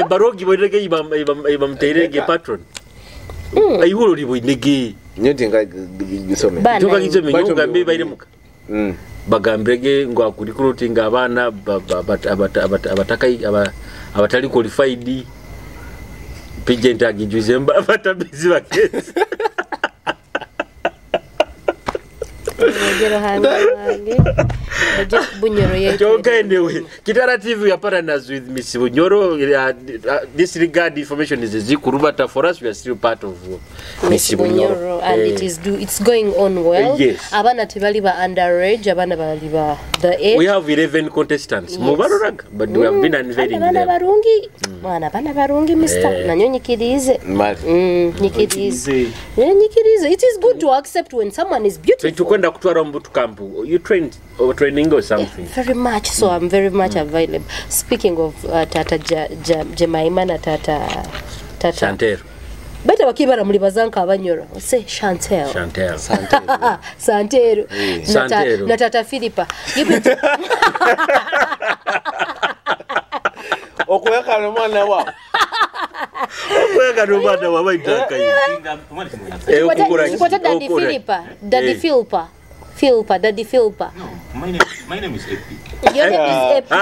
Ebaruwa ogiboinege eibamuteirege patron eihuro oliboinege. Nyo tinga gisome. Bana Tukagisome Baitu nyogambe bairemuka. Bagambirege ngu akurecruiting abaana abatali qualified. Pigent agijuize abatambizi bakezi. Kyonka anyway, Kitara TV, we are partners with Miss Bunyoro. This regard information is Zikuru, but for us we are still part of Miss Bunyoro. And it is it's going on well. Yes. Abana tebali ba underage, abana bali ba the age. We have 11 contestants. Yes. Mubaroraga, but we have been unveiling Abana them. barungi. Mwana abana barungi, Mr. Nanyo nyikirize. Nyikirize. Nyikirize. It is good to accept when someone is beautiful. Tukwenda kutwara mbutu camp. You trained or training or something? Yeah, very much so. I'm very much available. Speaking of Tata Jemaima na Tata Chantel. Beta bakibara muri bazanka abanyoro. Say Chantel. Chantel. Santero. Santero. Santero. Na Tata Philippa. Okweka no mwana wa. Okweka no mwana wa waitaka. Ukora Daddy Philippa. Daddy Philippa. Philippa, Daddy Philippa. No, my name is Epi. Your name is Epi.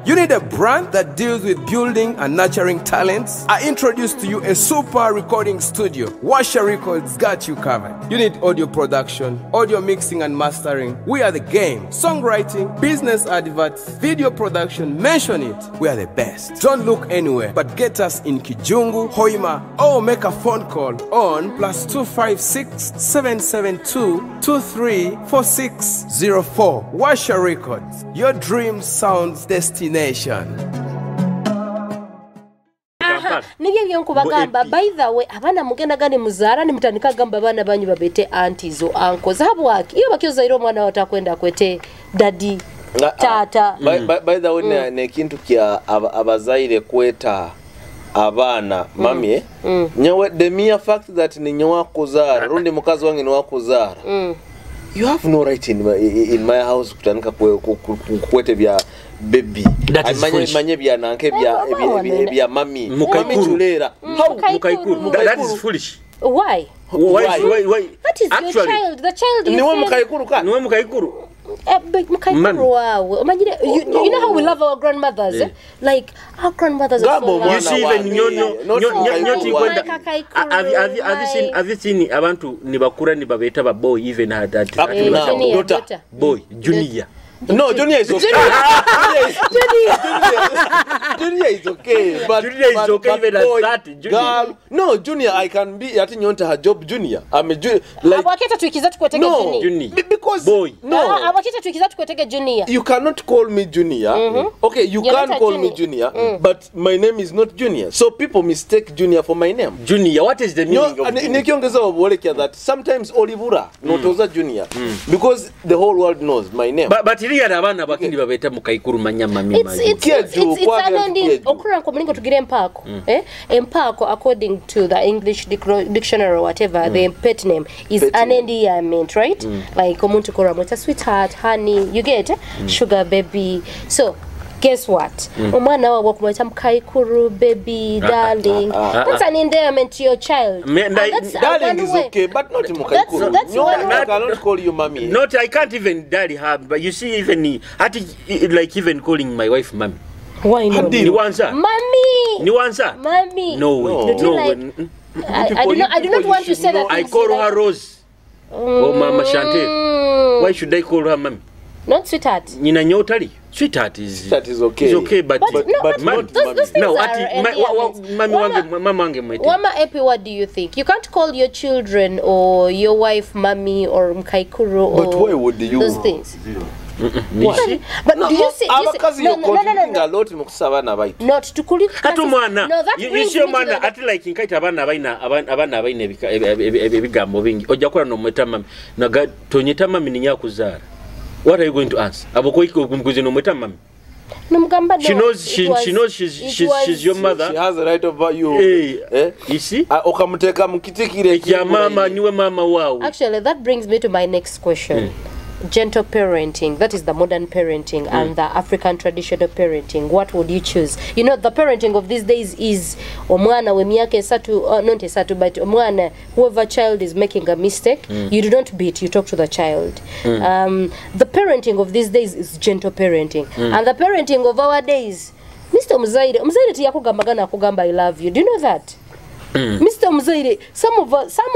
You need a brand that deals with building and nurturing talents? I introduce to you a super recording studio. Washa Records got you covered. You need audio production, audio mixing and mastering. We are the game. Songwriting, business adverts, video production, mention it. We are the best. Don't look anywhere, but get us in Kijungu, Hoima, or make a phone call on +256 772 234604. Washa Records, your dream sounds destination. Nibyo byonkubagamba. By the way, abana mugenda gani muzaara nimutandika gamba abana banyu babete aunties or uncles. Habwaki iyo bakyozaire omwana watakwenda kwete daddy tata. By the way, ne kintu kya abazaire kweta abaana mami nyawe the mere fact that ni nyawa kuzaara rundi mukazi wange ni wakuzaara. You have no right in my house kutandika kwete bya baby. Manye bya nanke bya mami. Mami chulera. Mukaikuru. That is foolish. Why? Why? That is actually, your child. The child you Niwe mukaikuru ka. Niwe mukaikuru. Mukaikuru wawe. Omanyire, you know how we love our grandmothers, eh? Like our grandmothers are so lovely. You see even nyonyo have you seen abantu nibakura nibabeta ba boy even at daughter. Boy junior. No, Junior is okay. Junior is okay. But Junior is okay even at 30. Junior. Girl, no, Junior, I can be at nyonta her job Junior. I'm a junior. Like, abaketa tuikiza tukwetege no, Junior. Because boy. No. Abaketa tuikiza tukwetege Junior. You cannot call me Junior. Okay, you can call me Junior, but my name is not Junior. So people mistake Junior for my name. Junior, what is the meaning of Junior? Nikiongeza obolekya that sometimes Olivura notoza Junior because the whole world knows my name. But really abana bakindi babeta mukaikuru manya mami. It's an ending okura nko mulingo tugire empako. Empako according to the English dictionary or whatever, the pet name is an endearment, right? Like omuntu kora mweta sweetheart, honey, you get sugar baby. So guess what? Omwana wawe kumweta mukaikuru baby, darling. That's an endearment to your child. That's darling is okay, but not mukaikuru. That's no, one I cannot call you mommy. Not, I can't even daddy her, but you see, even like even calling my wife mommy. Why not? Niwanza. Mommy. Niwanza. Mommy. No way. No way. I do not want to say that. I call her Rose. Oh, Mama Chantel. Why should I call her mommy? Not sweetheart. Nina nyotali. Sweetheart is okay. It's okay, but not those things no, are mama wange mwete. Wama Epi, what do you think? You can't call your children or your wife mommy or mkaikuru or but why would you those things? Why? But do you see? Abakazi you're contributing a lot mu kusaba n'abaitu. Not to kuli. Ate omwana. You see omwana ate like nkaita abaana abaina ebigambo bingi. Ojja kola n'omweta mami. Naga tonyeta mami ninyakuzaara. What are you going to answer? No, she knows she knows she's your mother. She has the right over you. Hey, eh? You see? Okamuteka mukitikire ya mama niwe mama wao. Actually, that brings me to my next question. gentle parenting, that is the modern parenting, and the African traditional parenting, what would you choose? You know, the parenting of these days is omwana w'emyaka esatu, not esatu, but omwana, whoever child is making a mistake, you do not beat, you talk to the child. The parenting of these days is gentle parenting. And the parenting of our days, Mr. Muzaire, Muzaire tiyakugamba gana akugamba I love you. Do you know that? Mr. Muzaire, some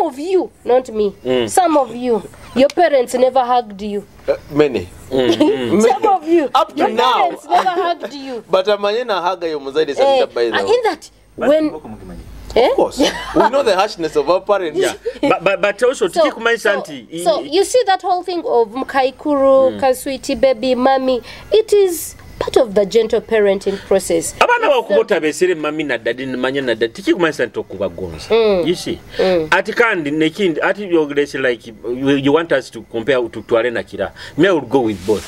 of you, not me, some of you, your parents never hugged you. Many. Some of you, up to your now, parents never hugged you. But amanyena haga yo Muzaire sabita by the way. In that, when of course, we know the harshness of our parents. Yeah. But also, so you see that whole thing of mkaikuru, kaswiti baby, mommy, it is part of the gentle parenting process. Abana bakubota besere mami na daddy manya na daddy tikikumanyisa nti okubagonza. You see, ati kandi nekindi ati you like you want us to compare to twale na kira. Me I would go with both.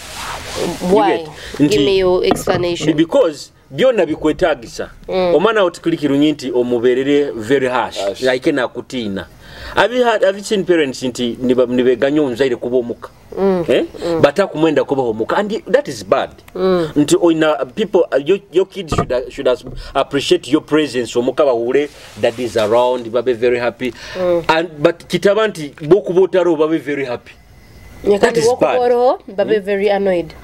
Why? Give me your explanation. Because byonna bikwetagisa. Omwana otukulikirunyi nti omuberere very harsh. Like na kutina. Have you seen parents nti nibeganya omuzaire kuba omuka? Batakumwenda kuba omuka, and that is bad. Nti oina people, your kids should appreciate your presence omuka bahule that is around, babe very happy. And but kitaba nti bokuba otaro babe very happy. That is bad. Babe very annoyed.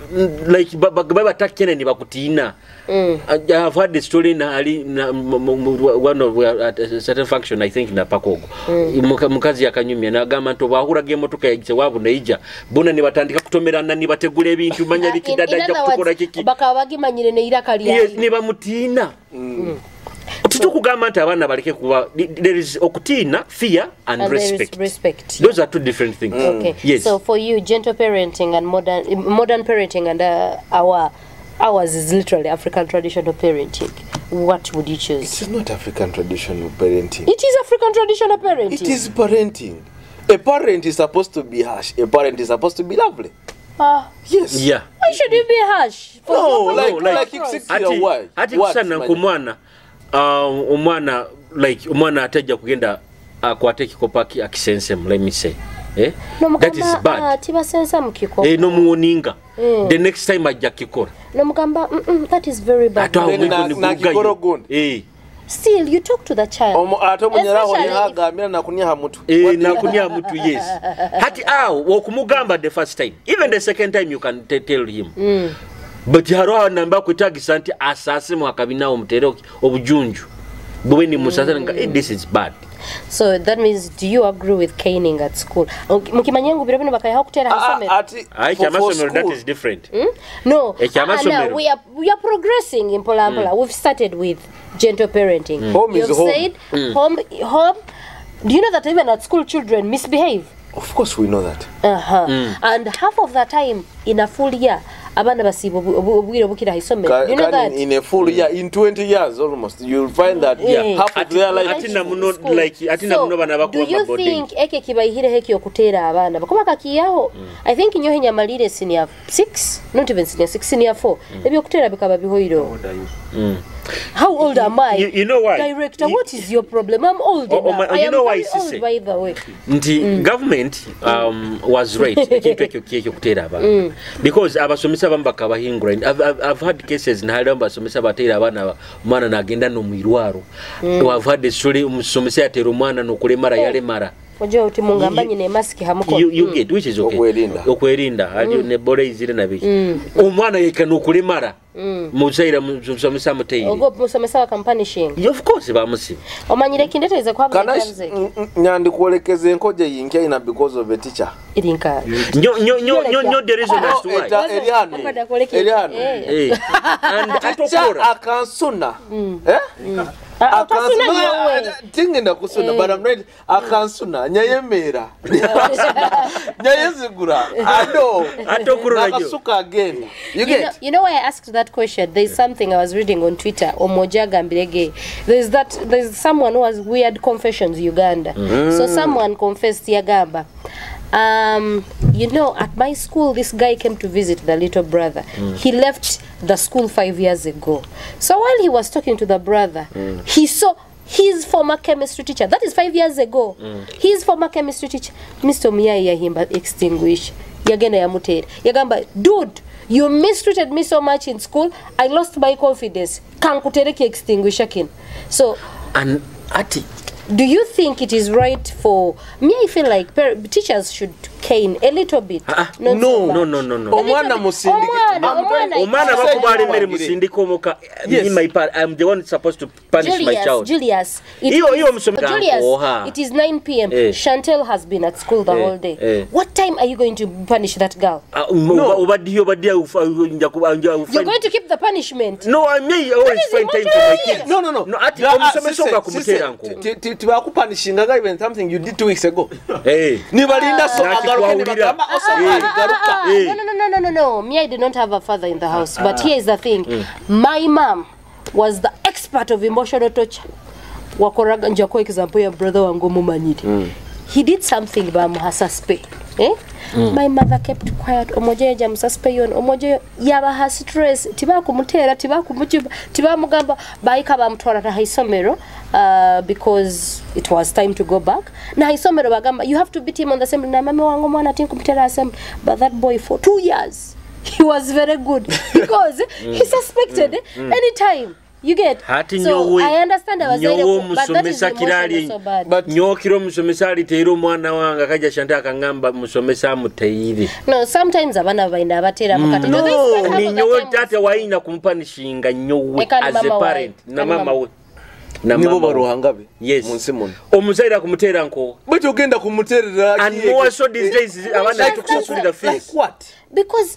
Like baba takene ni bakutina. I have had the story na ali na one of at a certain function I think na Pakogo. Mukazi akanyumya nagamba nti bahuraga emotoka yagise wabo neija bona ni batandika kutomerana ni bategula ebintu manya bikidada ajja kutukora kiki bakaba bagimanyire ne iraka lya. Yes, ni bamutina. Tutukugamba nti abaana baleke kuba there is okutina, fear and respect. Respect. Those are two different things. Okay. Yes. So for you, gentle parenting and modern parenting and ours is literally African traditional parenting. What would you choose? It is not African traditional parenting. It is African traditional parenting. It is parenting. A parent is supposed to be harsh. A parent is supposed to be lovely. Yes. Yeah. Why should you be harsh? For no, like why? Ati kusana kumwana omwana like omwana atajja kugenda akwate ekikopo akisensemu, let me say. No, that is bad. Tibasensa mukikopo. No muwoninga. The next time ajja kikora. No mugamba, that is very bad. Na kikoro gundi. Still, you talk to the child. Ate omunyeraho nihagambira nakunyaha mutu. Nakunyaha mutu, yes. Hati awo okumugamba the first time. Even the second time you can tell him. But haro namba kwetagisa nti asase mu akabina omutere obujunju. Bwe ni musasa nga this is bad. So that means, do you agree with caning at school? Mukimanyengu biro bino bakayaho kutera hasomero. Amasomero, that is different. No, no, we are progressing in Pola Pola. We've started with gentle parenting. Home is home. Said home. Do you know that even at school children misbehave? Of course we know that. And half of the time in a full year, abana basiba obwire bukira haisomero. You know that in a full year, in 20 years almost, you'll find that half of their life. Atina muno like atina muno bana bakuba. Do you think eke kibaihire heki okutera abana bakuba kakiyaho? I think nyohe nyamalire senior 6, not even senior 6, senior 4. Ebyo okutera bikaba bihoiro. How old am I? You know why? Director, what is your problem? I'm old enough. I you am know why very old, by the way. Nti government was right. Ekintu ekyo kyekyo kutera abaana. Because abasomesa abamu bakabahingura. I've had cases nahali abasomesa bateera abaana omwana nagenda n'omwirwaro. I've had a story omusomesa yateera omwana n'okulemara yalemara. Ojo uti mungambanye ne maski hamuko. You get which is okay. Okwerinda. Ali ne bole izire na biki. Omwana yeka n'okulemara. Muzaira musomesa muteire. Ogo musomesa wa kampanishing. Of course bamusiba. Omanyire kindeta iza kwa bamuze. Nyandi kuolekeze enkoje yinkya ina because of a teacher. Irinka. Nyo the reason as to why. Eliano. And atokora akansuna. Eh? Akansuna tingenda kusuna, but I'm not akansuna nyayemera. Nyayezigura. Ado. Atokurura jo. Nakasuka again. You get. You know why I asked that question? There's something I was reading on Twitter. Omoja Gambirege. There's someone who has weird confessions Uganda. So someone confessed Yagamba. You know, at my school, this guy came to visit the little brother. He left the school 5 years ago. So while he was talking to the brother, he saw his former chemistry teacher. That is 5 years ago. His former chemistry teacher, Mr. Miyai Yahimba, extinguish. Yagenda yamuteera. Yagamba, dude, you mistreated me so much in school, I lost my confidence. Kankutere ki extinguisher kino. So And ati do you think it is right for me? I feel like teachers should cane a little bit. Not No. so much. No. A little Omwana bit. musindike. Omwana, Omwana bakubaala emmere Wangire. musindike omuka. Yes. Me, my part, I'm the one supposed to punish my Julius, child. Julius, Iyo musomesa Julius, nkoha. it is 9 p.m. Eh. Chantel has been at school the whole day. Eh. What time are you going to punish that girl? Ah, obaddiyo obaddiyo You're going to keep the punishment. No, I may always is find time for my emotional. kids. No. No, ati Ah, omusomesa sise, oga kumuteera sise, nko. tibakupanishingaga even something you did 2 weeks ago. Eh. Nibalinda so Naki agaruke kwawulira. nibagamba osoma garuka. Eh. No. Me, I did not have a father in the house. But here is the thing. My mom was the expert of emotional torture. Wakoraga njako example ya brother wangu mumanyiri. He did something bamuha suspe. Eh? My mother kept quiet. Omoja yaja mususpe yon. Omoja yabaha stress. Tibakumutera, tibakumujuba, tibamugamba baika bamutwara na haisomero because it was time to go back. Na haisomero bagamba you have to beat him on the assembly. Na mama wangu mwana tinkumutera assembly. But that boy for 2 years he was very good because he suspected anytime. You get Hati so nyowe I understand abazaire nyowe but that is omusomesa kirali emotional so bad. But nyokira omusomesa aliteera omwana wange akajja shante akangamba musomesa amuteyire. No, sometimes abaana balina abateeramu kati. Do they spend half Ni of the nyowe time taata wayina kumupanishinga nyowe Eka ni as a mama parent wae. na Eka ni mama mama. we. Na nibo mama we. baruhanga be Yes. mu nsi muno. Omuzaire akumuteera nko. Bwetyo ogenda kumuteerera And ki- more so these days abaana Like tukusasulira Like fees. what? Because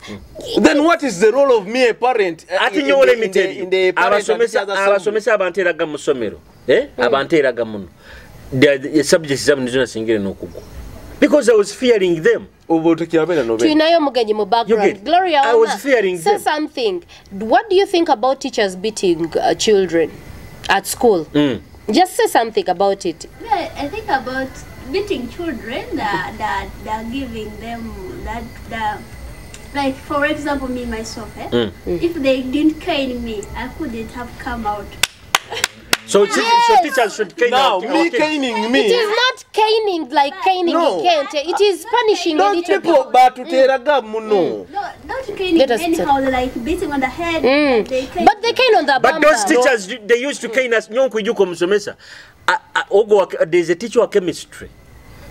Then what is the role of me a parent Ati in nyowe the- let me in the- tell you. in the parent and Abasomesa teachers assembly? abasomesa abanteeraga mu ssomero. Eh? Abanteeraga muno. The subjects zaabwe nizo nasingire n'okugwa. Because I was fearing them. Oba otokyabera nobe. tulinayo omugenyi mu You background. get- Gloria I was Wama, fearing say them. something. What do you think about teachers beating children at school? Just say something about it. Yeah, I think about beating children that they're giving them that the like for example me myself, if they didn't cane me, I couldn't have come out. So, so teachers should cane Now our me kids. caning me. It is not caning like caning No. you can't. It is punishing a Those little people bit. batuteeraga muno. No, not caning Let us anyhow, like beating on the head. They cane. But they cane on the But bum those bum. teachers, they used to cane us. Nyonkwijuka omusomesa. There's a teacher wa chemistry.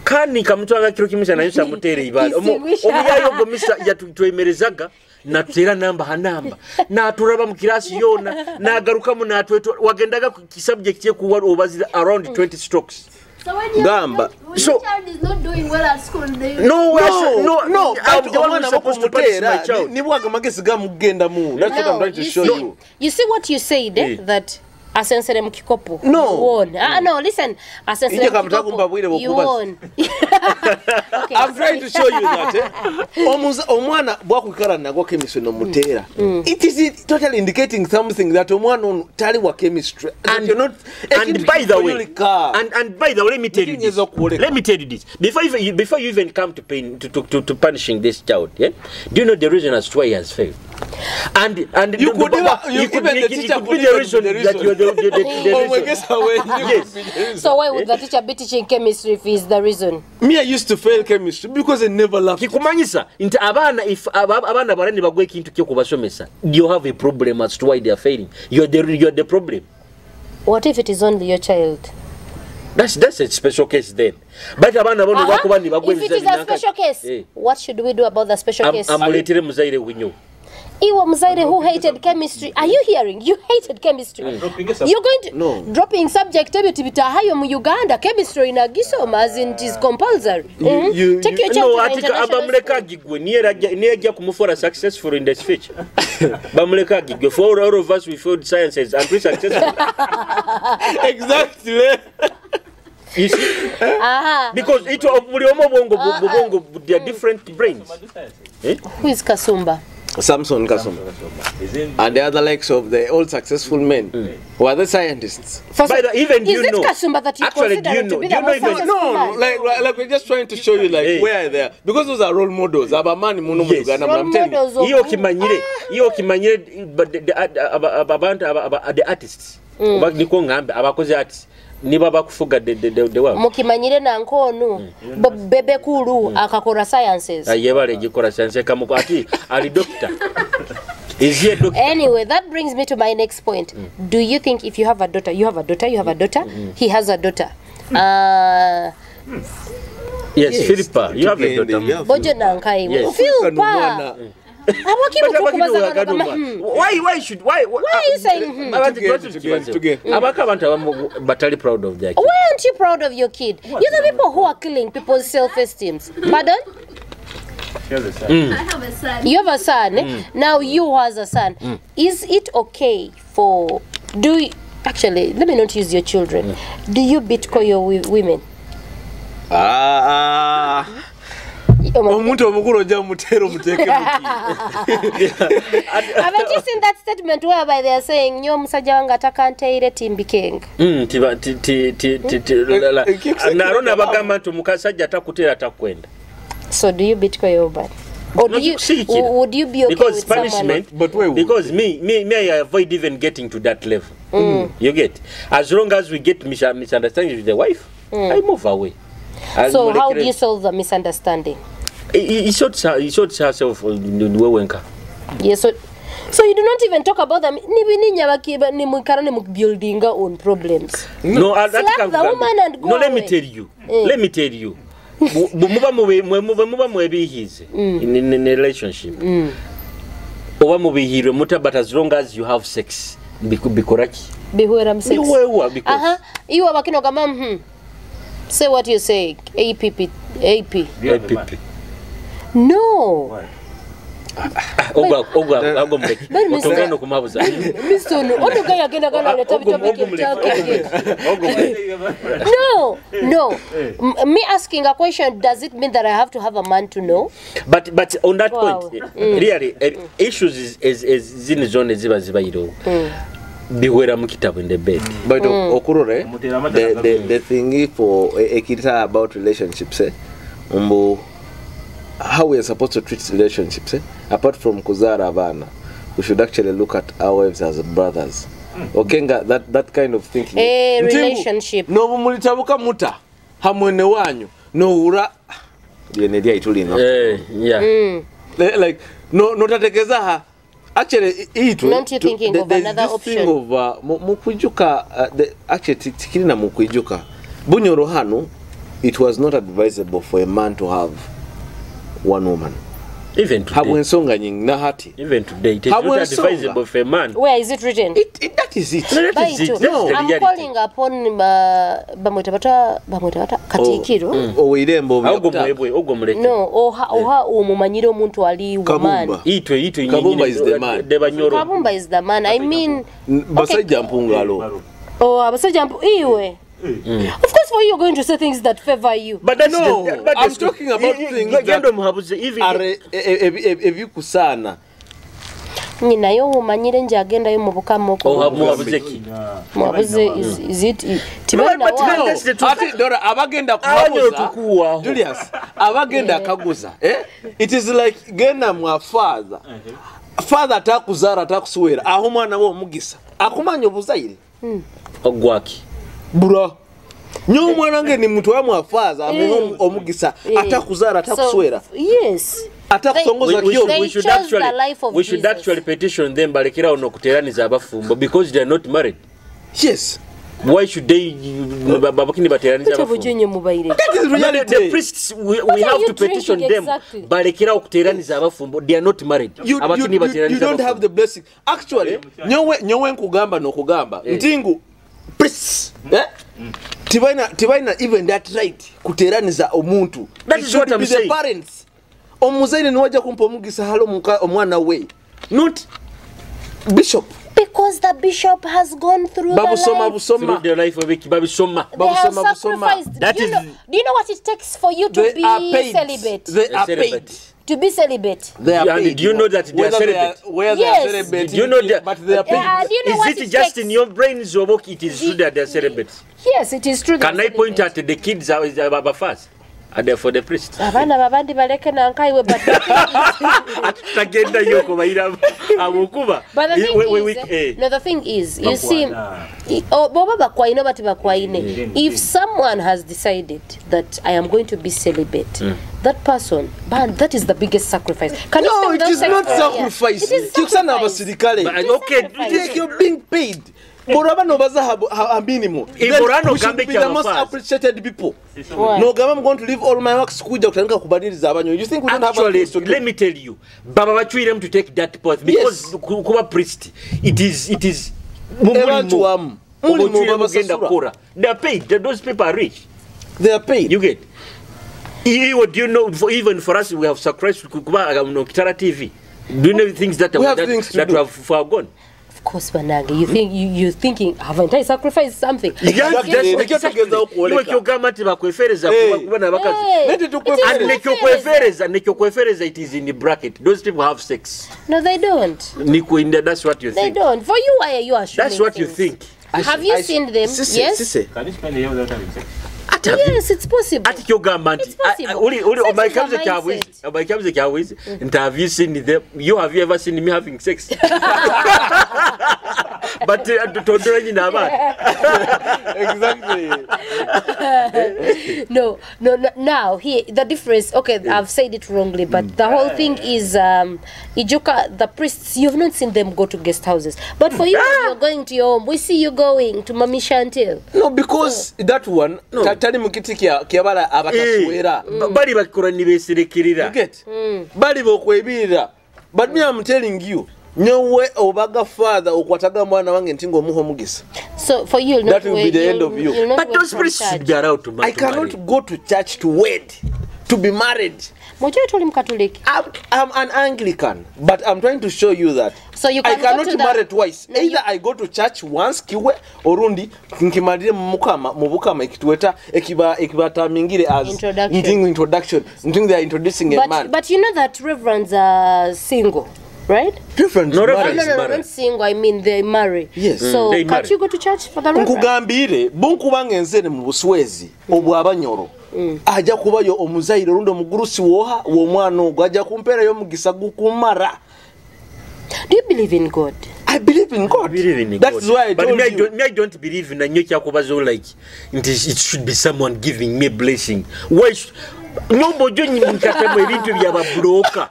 Kani kamutwanga kiro kimisa nayo samuteera ibale. Extinguisher. Omuyayo ogwo misa yatwemerezaga natuteera namba ha namba naturaba mu kirasi yona nagarukamu natwetwa wagendaga ku subject ye kuwa obazira around 20 strokes. So when you Gamba. when So- your child is not doing well at school, they No, No, no, I'm but the one omwana who's supposed to punish my bokumuteera child. nibwaga amagezi gamugendamu. That's what I'm trying to you show see, you. You see what you said, Eh. that asensere mu kikopo. No. You won. No, listen. Asensere Ije mu kamutaka kikopo. kumbabwire You bw'okubaza. won. Okay, I'm trying to show you that omwana bwakwikala nagwa chemistry nomuteera. It is totally indicating something that omwana ono tali wa chemistry. That And, you're not, and by the way, and by the way, let me tell you this. Nikinyeza okuwoleka. Let me tell you this. Before you even come to pain to punishing this child, yeah? Do you know the reason as to why he has failed? And You could even- you- you could, even the you teacher could could be the even reason be the that you're the reason. Omwegesa we, you Yes. could be the reason. So why would the teacher be teaching chemistry if he's the reason? Me, I used to fail chemistry because I never loved it. Kikumanyisa nti abaana if abaana bala ne bagwa ekintu kyokubasomesa, you have a problem as to why they are failing. You're the problem. What if it is only your child? That's a special case then. But abaana bono bakuba ne bagwa If it is a special case, what should we do about the special case? Amuleetere muzaire winyo. Iwe Muzaire who hated chemistry. Are you hearing? You hated chemistry. You're going to No. dropping subject ebyo tibitahayo mu Uganda. Chemistry inagisoma as in it is compulsory. Take your child No, to the ati international abamuleka school. agigwe niye ajja kumufora successful in the future. Bamuleka agigwe. For all of us we failed sciences and we successful. Exactly. You see? Because it buli omu obwongo they are different brains. Who is Kasumba? Samson Kasumba. And the other likes of the old successful men who are the scientists. First, By the, even is you it know, Kasumba that you actually, consider do you to know, be do the you know most even, successful No, man? like we're just trying to show you like Hey. where they are, because those are role models. Abamani muno mu Yes. Uganda, Role I'm telling you. models of iyo who? kimanyire but the artists oba niko ngambe abakoze artists Niba bakufuga the world. Mukimanyire nankoonu Bebe Cool akakora sciences. Yebale gikora science kamuko ati ali doctor. Is he a doctor? Anyway, that brings me to my next point. Do you think if you have a daughter, you have a daughter, you have a daughter, he has a daughter. Yes, Philippa, you have a daughter. Bojo nankai. Yes. Philippa. Why should why are you saying Abaka abantu abamu batali proud of their kid. Why aren't you proud of your kid? You're the people who are killing people's self-esteem. Pardon? She has a son. I have a son. You have a son. Now you has a son. Is it okay for do you, actually let me not use your children. Do you beat your women? Omuntu omukulu ojja mutera omuteeke muki. Haven't you seen that statement whereby they are saying nyo omusajja wange atakanteire timbikenga? Naro nabagamba nti omusajja atakutera atakwenda. So do you beat your woman? Or do you, would you be okay because with punishment, someone? But why would? Because me I avoid even getting to that level. You get? As long as we get misunderstandings with the wife, I move away. So how do you solve the misunderstanding? He sorts herself wewenka. Yes, so you do not even talk about them. Building own problems. No, slap the woman and go. No, let away. me tell you. Let me tell you. Muba mwebihize in a relationship. Oba mubihirwe muta, but as long as you have sex, bikoraki. Bihwera sex. Biwewa because. Aha. Iwa bakino kama Say what you say. APP. AP. APP. No. Why? Ogwa mleki. Otongano kumabuza. Mr. No. Ono guy agenda gana leta bitopic. No. No. Me asking a question, does it mean that I have to have a man to know? But on that point, really issues is zini zone ziba ziba Bihwera mu kitabu in the bed. But okurore the thing for ekita about relationships umbo how we are supposed to treat relationships apart from kuzara abana, we should actually look at our wives as brothers. Okay, that kind of thinking. Relationship. No mulitabuka muta hamwene wanyu no ura yenedia ituli no. Yeah. Like no notatekeza ha. Actually, not you thinking of another option. Thing of mukwijuka, actually tikiri na mukwijuka. Bunyoro hanu, it was not advisable for a man to have one woman. Even today. Habwensonga nyingi na hati. Even today, it is not advisable for a man. Where is it written? That is it. No, that is it. No. I'm calling upon bamwita bata Katikiro. Oweirembo. No, oha omumanyire omuntu ali woman. Itwe Kabumba is the man. Kabumba is the man. I mean, basajja mpungalo. Oh, abasajja iwe. Of course, for you, you're going to say things that favor you. But that's no, but I'm talking about things that are ebikusana. Ninayo umanyire nje agenda yo mubukama oko. Muhabuze ki? Muhabuze is it tibana wa. Ati Dora abagenda kuhabuza. Julius abagenda akaguza. It is like genda mwa father. Father atakuzara atakusuwera aho mwana wo mugisa. Akumanya obuzaire. Ogwaki. Bro. Nyo mwana nge ni mtu wa mwafaza amuho omugisa atakuzara atakuswera. Yes. Atakusongoza kiyo. We should actually petition them balekera ono kuteraniza abafumbo because they are not married. Yes. Why should they babakini bateraniza abafumbo? That is reality. The priests we have to petition them balekera okuteraniza abafumbo, they are not married. You don't have the blessing. Actually, nyowe nkugamba nokugamba ntingu priests tibaina even that right kuteraniza omuntu. That is what I'm saying. The parents omuzaire niwaja kumpa omugisa halo omwana we, not bishop. Because the bishop has gone through the life. Through the life of Babusoma. They have sacrificed. That do you know what it takes for you to be celibate? They are paid. To be celibate. They are paid. Do you know that they are celibate? Where they are celibate. Do you know that? But they are paid. Do you know is it just in your brains or it is true that they are celibate? Yes, it is true. Can I point at the kids are first? For the priest. Abaana babandi baleke nankaiwe, but Tagenda yoko bayira abokuba. But the thing is, no, the thing is, you see, boba bakwaine oba tibakwaine, if someone has decided that I am going to be celibate, that person, man, that is the biggest sacrifice. Can you No, spend it is those not extra- sacrifice. Yeah. It is Kikusana sacrifice. abasirikale. But, okay, Like you're being paid. Boraba nobaza ha minimum. Eh, Borano we should gambe be the most kyabafaazi. appreciated people. Why? No, I'm going to leave all my works kuja kutandika kubadiliza abanyo. You think we don't have Actually, other things to do? let me tell you, baba bachwiremu to take that path because Yes. kuba priest, it is Abantu wamu. Mulimu mugenda babasasula. kukora. They are paid. Those people are rich. They are paid. You get. Do you know? Even for us, we have sacrificed kuba no Kitara TV. Do you know things that We have that, things to that do. we have foregone? Of course, banange, you think you're thinking, haven't I sacrificed something? Exactly. That's Nikyo exactly. tugeza okwoleka. Iwe kyogamba nti bakwefereza Hey. kuba n'abakazi. Hey, Neti it is tukwefereza. And nekyokweferiza, it is in the bracket. Those people have sex. No, they don't. Nico, in that's what you They think. don't. For you, why are you assuming That's what you things? think. Have you seen them? Sisi, Yes. Sisi. Can you spend a year without having sex? Yes, it's possible. Ati kyogamba nti It's possible. uli Sex is a obaikabuze kyabwizi mindset. obaikabuze kyabwizi nti have you seen them, you have you ever seen me having sex? But tondora nyina abaana. Exactly. No. Now here the difference. Okay, I've said it wrongly, but the whole thing is, Ijuka, the priests, you've not seen them go to guest houses, but for you, when you're going to your home, we see you going to Mami Chantel. No, because that one tali mukiti kyabala abataswera. Bali bakora nibeserekerera. You get? Bali bokwebirira. But me, I'm telling you, nyowe obaga father okwataga mwana wange nti ng'omuha omugisa. So for you, you'll not That will be wait- the end of you. you'll not But wait those from priests church. should be allowed to I cannot go to church to wed, to be married. Mojoi toli Mkatoliki. I'm an Anglican, but I'm trying to show you that So you I can go cannot to the- marry twice. No, Either you- I go to church once kiwe orundi nkimalire mu mukama ekituweta ekibatamingire as Introduction. ntingo introduction. Ntingo they are introducing a man. But you know that reverends are single, right? Different No, marriage. reverends No, marry. not single. I mean they marry. Yes. So They can't marry. you go to church for the reverend? Nkugambire bunkubanga enzene mu buswezi obwabanyoro ajja kubayo omuzaire orundi omugurusi woha w'omwana ogwo ajja kumpeerayo omugisa gukumara. Do you believe in God? I believe in God. I believe in That God. is why I But told me, you. I don't believe in nnyo kyakubazo like nti it should be someone giving me blessing. Why nombojo nkatemu ebintu byababroka.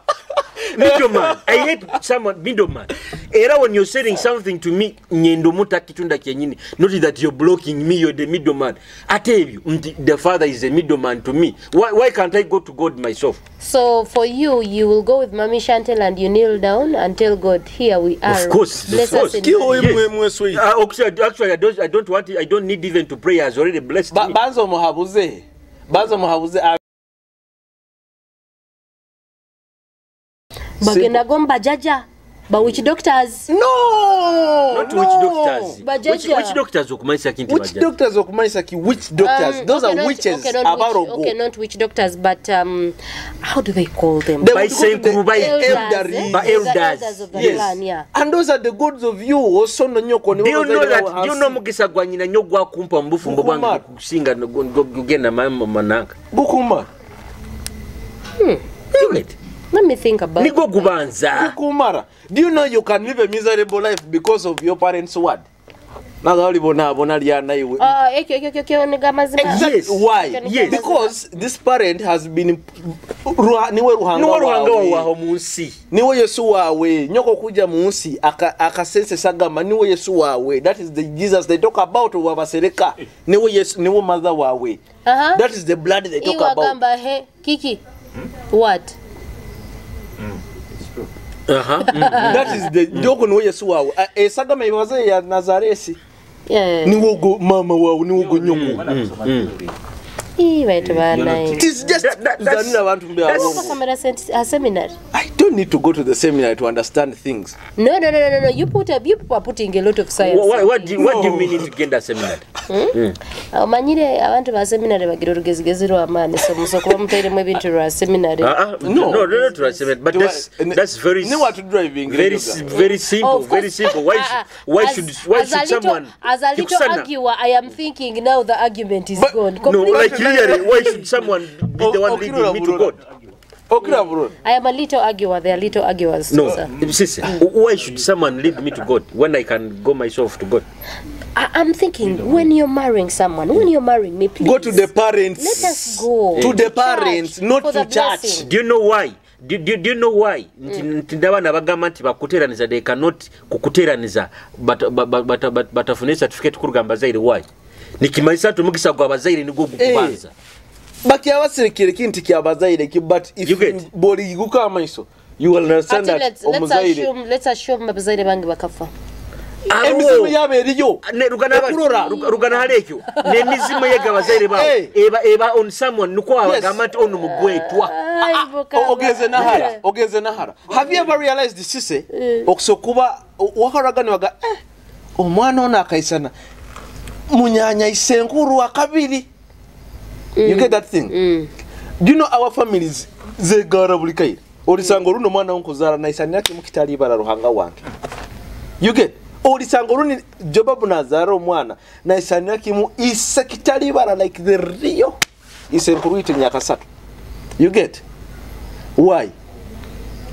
Middleman. I hate someone middleman. Era when you're selling something to me, nyendo muta kitunda kyenyini. Not that you're blocking me, you're the middleman. Ate ebyo nti the father is a middleman to me. Why can't I go to God myself? So for you, you will go with Mami Chantel and you kneel down and tell God, here we are. Of course, Bless of course. us in Kiwo marriage. imwe mwe sweet. Actually, I don't want it, I don't need even to pray. He has already blessed me. Banza omuhabuze. Banza omuhabuze. Bagenda gomba jaja. But which doctors? No! Not no. which doctors. Bajaja. Which doctors okumanyisa ki nti Which bajaja? doctors okumanyisa ki? Which doctors? Those are witches. Abarogo. Okay, not witch doctors, but how do they call them? They By would go to the Senkuru, by elderly. By The elders. elders of the Yes. clan, yeah. And those are the gods of you. Osono nyoko Do you know that? Do you know mugisa gwa nyina nnyo gwakumpa mu bufumbo bwange Gukumara. kusinga gugenda mananka. Gukuma. You get? Let me think about Nigwo it. gubanza. Gukumara. Do you know you can live a miserable life because of your parents' word? Nagalibona lyana iwe. Ekyo ekyo mazima. Exactly. Yes. Why? Yes. Because this parent has been niwe ruhanga Niwe ruhanga wawe. wawe mu nsi. Niwe Yesu wawe. Nyoko kuja mu nsi akasensesa gamba niwe Yesu wawe. That is the Jesus they talk about wabasereka. Niwe Yesu, niwe mother wawe. Uh-huh. That is the blood they talk Iwe about. agamba he kiki. What? It's true. Uh-huh. That is the nyoko niwe Yesu wawe. Esagama ibaze ya Nazaresi. Yeah. Niwe go mama wawe, niwe go nyoko. Ii baitu banaye. It is just That- kuzanira abantu that's- mbe Basomera seminary. I don't don't need to go to the seminary to understand things. No. You people are putting a lot of science. What do you mean to genda seminary? Omanyire abantu ba seminary bagira orugezigezi rw'amaani, so musokuba muteeremu ebintu lwa seminary. No, not lwa seminary, but that's very driving very very simple, very simple. Why should someone, as a little arguer, I am thinking now the argument is gone. No, like clearly, why should someone be the one leading me to God? I am a little arguer. They are little arguers. No, sister, why should someone lead me to God when I can go myself to God? I'm thinking when you're marrying someone, when you're marrying me, please go to the parents. Let us go to the parents, not to church. Do you know why? Do you know why? Nti ndabana bagamba nti bakuteraniza, they cannot kukuteraniza batafune certificate kurugamba zaire. Why? Nikimanyisa nti omugisa gwa bazaire nigwo gukubanza. Bakyabasirikire kintu kyabazaire ki, but if boli guka amaiso, you will understand that omuzaire. Let's assume abazaire bange bakafa. Emizimu yabo eriyo. Rugana halekyo n'emizimu yega abazaire bawe eba on someone nukwo abagamba nti ono mugwetwa. Ogeze nahara. Have you ever realized sise okusokuba wakaragani waga omwana ono akaisana munyanya isenkuru akabiri. You get that thing? Do you know our families zegara buli kaire? Olisanga oluno mwana wonkuzara naisanira kimu kitali ibara ruhanga wange. You get? Olisanga oluni Jobabu nazara omwana naisanira kimu isa kitali ibara like the real isenkuru ite nyakasatu. You get? Why?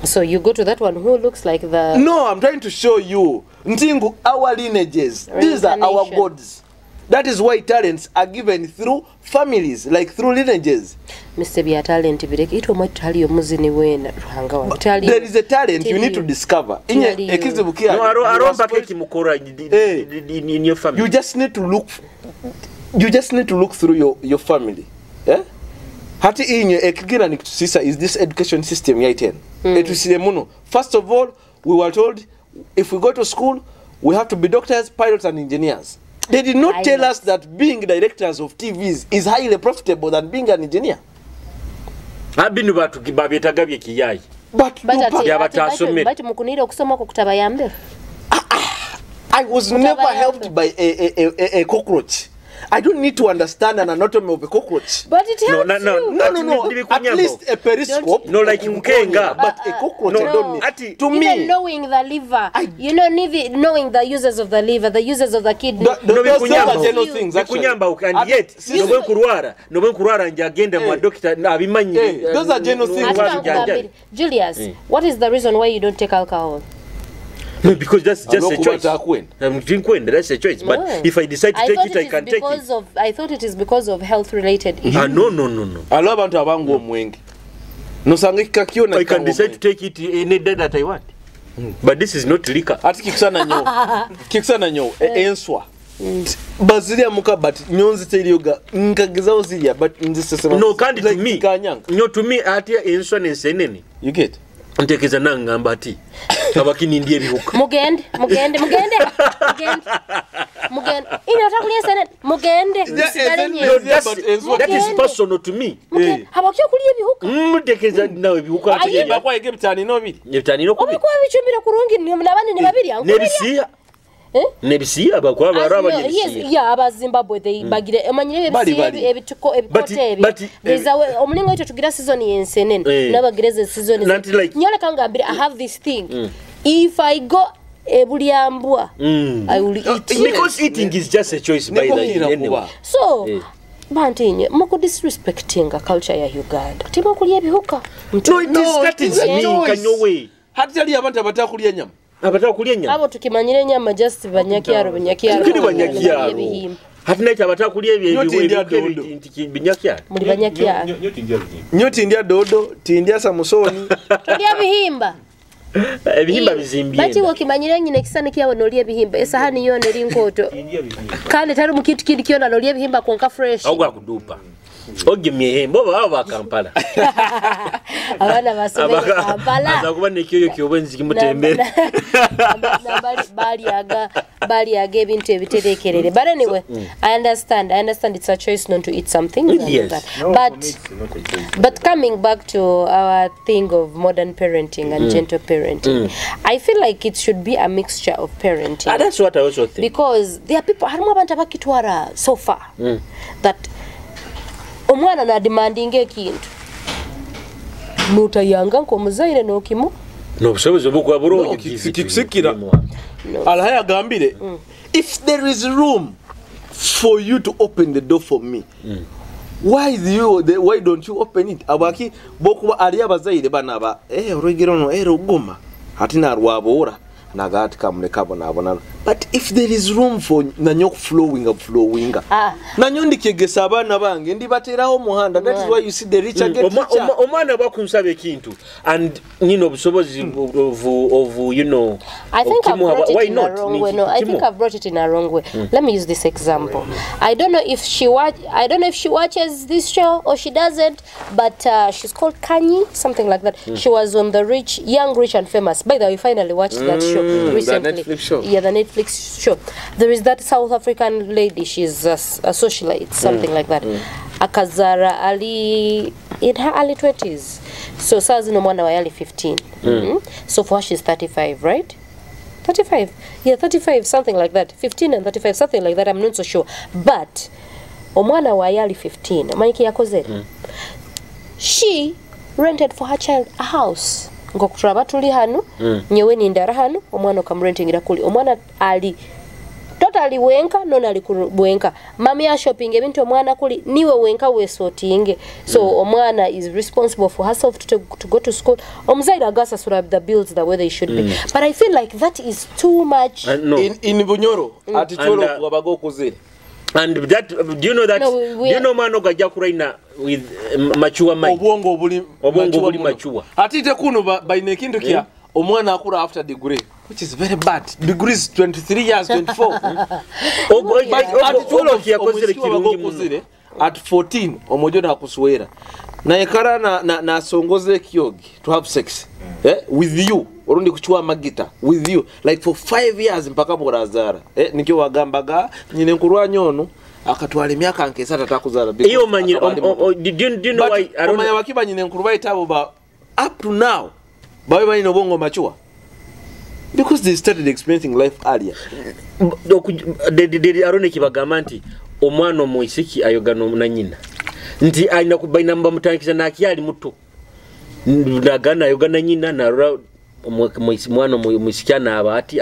So you go to that one who looks like the... No, I'm trying to show you. Ntingu, our lineages. These are our gods. That is why talents are given through families, like through lineages. Mr. Bia talent bireke ito mwetali omuzini wena ruhanga wa. There is a talent you need to discover. Inye ekizibu No, aromba keki mukora in your family. You just need to look. You just need to look through your family. Yeah? Hati inye ekigira nikitusisa is this education system ya 10. Etusire muno. First of all, we were told if we go to school, we have to be doctors, pilots and engineers. They did not tell us that being directors of TVs is highly profitable than being an engineer. But I was never helped by a cockroach. I don't need to understand an anatomy of a cockroach. But it helps you. No. At least a periscope. No, like Mkenga. But a cockroach, I don't need. To even me, knowing the liver, you know, knowing the uses of the liver, the uses of the kidney. Those are general things, actually. And yet, those are general things. Julius, what is the reason why you don't take alcohol? No, because that's just a choice. I'm drinking, that's a choice. But if I decide to take it, I can take it. I thought it is because of health-related issues. No. I can decide to take it any day that I want. But this is not liquor. Kikusana nyo, enswa. Bazilia muka, but nyonzi teliyoga nkagezaho zilya, but nzisesema. No, kandi to me. No, to me, ati enswa nensenene. You get? Ntekeza nangamba ati abakini ndiye bihuka. Mugende. Ina kulya sene mugende. That is personal to me. Habakyo kulya bihuka. Mutekeza nawe bihuka ati bakwa ege bitani no biri. Bitani no kubi. Obikwa bichumbira kurungi nabandi ni babiri anko. Nebisiya. Nebisiya bakwa baraba nebisiya. Yeah, aba Zimbabwe they bagire omanyire ebisiya ebituko ebikote ebi. There's a omulingo ito tugira season yensenene nabagireze season. Nyole kangambira I have this thing. If I go ebulyambwa I will eat. Because eating is just a choice by the anyway. So bantinye muku disrespecting culture ya Uganda. Timo kulya ebihuka. No, it is that is me kanyowe. Hatali abantu abatakulya nyama. Abatakulya nyama. Abo tukimanyire nyama just banyakyaro. Kiri banyakyaro. Hatina abatakulya ebyo binyakyaro. Muri banyakyaro. Nyoti ndya dodo, tindya samusoni. Tolya bihimba. Ebihimba bizimbye. Bati wokimanyire nyine kisani kyawe nolya ebihimba. Esahani yona eri nkoto. Kandi tari mu kintu kindi kyona nolya ebihimba konka fresh. Ahubwo akudupa. Ogemye bo baba ba Kampala. Abaana basomere Kampala. Aza kuba nekyoyo kyobwenzi kimutembere. Balyaga ebintu ebiterekerere. But anyway, I understand it's a choice not to eat something. Yes. That. No, but for me, it's not a choice. But coming back to our thing of modern parenting and gentle parenting, I feel like it should be a mixture of parenting. That's what I also think. Because there are people, harimu abantu abakitwara so far that omwana na demandinga ekintu notayanga nk'omuzaire n'okimu n'obusobozi obukuba bulungi kikusikira alahaya agambire if there is room for you to open the door for me, why don't you open it? Abaki bokuba ali abazaire bana ba olwegero no ruguma ati narwabura nagati kamuleka bonabona. But if there is room for nanyo flowing up flowing, nanyo ndikegesa abaana bange ndibateraho muhanda. That is why you see the richer get richer. Omwana bwakunsaba ekintu and nino obusobozi of you know, I think I've brought it in a wrong way. No, I think I've brought it in a wrong way. Let me use this example. I don't know if she watches this show or she doesn't, but she's called Kanyi, something like that. She was on the Rich, Young, Rich and Famous. By the way, we finally watched that show recently. The Netflix show. Yeah, the Netflix show. There is that South African lady. She's a socialite, something like that. Akazara ali in her early 20s. So sazi no mwana wa early 15. So for her she's 35, right? 35. Yeah, 35, something like that. 15 and 35, something like that. I'm not so sure. But omwana wa early 15, omanyi yakozere. She rented for her child a house. Ngokuturaba tuli hanu, nyewe nindara hanu, omwana okamrentingira kuli. Omwana ali totally wenka, nona ali wenka. Mami ya shopping ebintu omwana kuli niwe wenka wesortinge. So omwana is responsible for herself to go to school. Omuzaire agasasura the bills the way they should be. But I feel like that is too much. No. In Bunyoro at 12 wabago kuzire. And that, do you know that? No, do you know mano gajja kuraina with mature mind? Obwongo buli mature. Ati te kuno baine ekintu kya omwana akura after degree, which is very bad. Degree is 23 years, 24. At 12 yakozere kirungi muno. At 14 omojo na kuswera. Na ekara na songoze kyogi to have sex. With you. Orundi kuchua magita with you like for 5 years mpaka murazara. Nikyo wagambaga nyine nkurwanya ono akatwala emyaka nkesa tatakuzara. Iyo manyi do you know why I don't know wakiba nyine nkurwa itabo ba up to now bawe bali nobongo machua because they started experiencing life earlier. Arone kibagamba nti omwana omuisiki ayogana na nyina nti alina kubaina mbamutankiza nakyali muto nagana ayogana nyina narora mwana omuisiki anaaba ati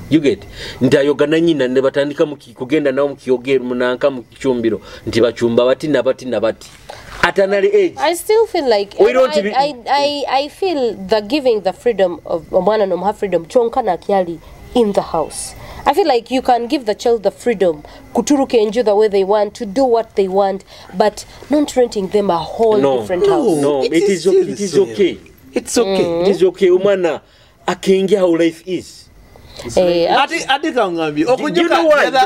you get nti ayogana nyina ne batandika kugenda nawo mukiyogero munanka mukicumbiro nti bacumba bati nabati nabati at an early age. I still feel like I feel the giving the freedom of omwana no freedom chonka na kyali in the house. I feel like you can give the child the freedom kuturuka enjoy the way they want to do what they want, but not renting them a whole different house. No, it is okay. It is okay. It's okay. It is okay. Umwana akengia how life is. Do you know why? Do